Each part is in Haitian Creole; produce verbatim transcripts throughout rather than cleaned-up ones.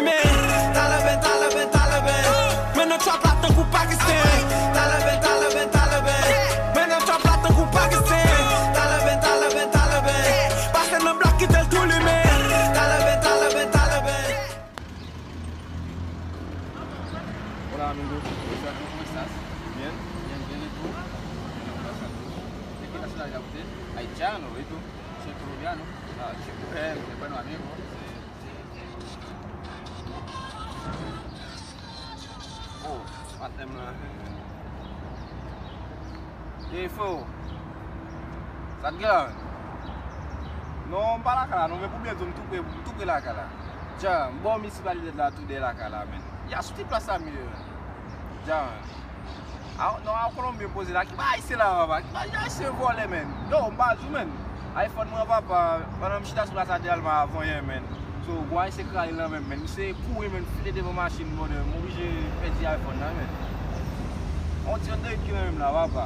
Men, Taliban, Taliban, Taliban. Men nan trap la tankou Pakistan. Taliban, Taliban, Taliban. Men nan trap la tankou Pakistan. Taliban, Taliban, Taliban. Pase nan blòk kite l tou limen. Taliban, Taliban, Taliban. Hola, amigo. ¿Cómo estás? Bien. Bien, bien, ¿y tú? Bien, gracias a Dios. ¿De qué nacionalidad usted? Haitiano, ¿y tú? Soy colombiano. Ah, soy mujer, qué bueno, amigo. Sí, sí, sí. Oh, maten m nan. Ey, freo. Sa t gen la, menn? Non, m pa lakay la, non, men pou byen di w, m tou pre, m tou pre lakay la. Dja, m ba w minisipalite la tou dèyè lakay la, menn. Ya sou ti plas la m ye, menn. Dja, menn. A, non, a Kolonbi m poze la. Ki bagay Ayisyen la, papa? Ki bagay Ayisyen vòlè, menn? Yo, m pa di w, menn. iPhone mwen, papa, pandan m chita sou plas la dèyè l, m avanyè, menn. So, gwo Ayisyen krale nan men m, menn. Misye kouri, menn, file devan machin, brother. M oblije pèdi iPhone nan, menn. On ti anndan ki nan men m la, papa.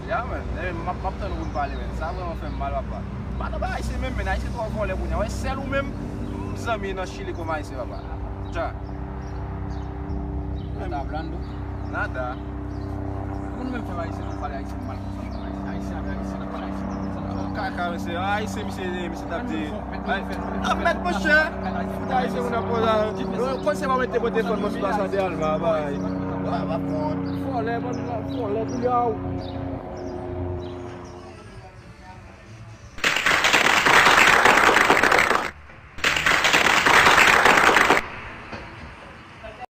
Ya, menn. Lè menm, m ap, m ap tann ou pou n pale, menn. Sa vrèman fè m mal, papa. M pa nan bagay Ayisyen menm, menn. Ayisyen twò vòlè kounye a. Wè, sèl ou menm, m zanmi nan Chili kòm Ayisyen, papa. Tcha. Nada hablando. Nada. Moun menm fè Ayisyen, nou pale Ayisyen mal konsa, nou pale Ayisyen. Ayisyen avè Ayisyen, nou pale Ayisyen mal konsa. Kaka, mesye. Ayisyen, misye, misye t ap di. Ay, ap mèt, monchè. Fout Ayisyen, moun ap poze. Yo, konn se pa mete pote fòn mwen sou plas la de Alma, bay. Wa, wa, fout. Vòlè, bann vòlè, koulye a.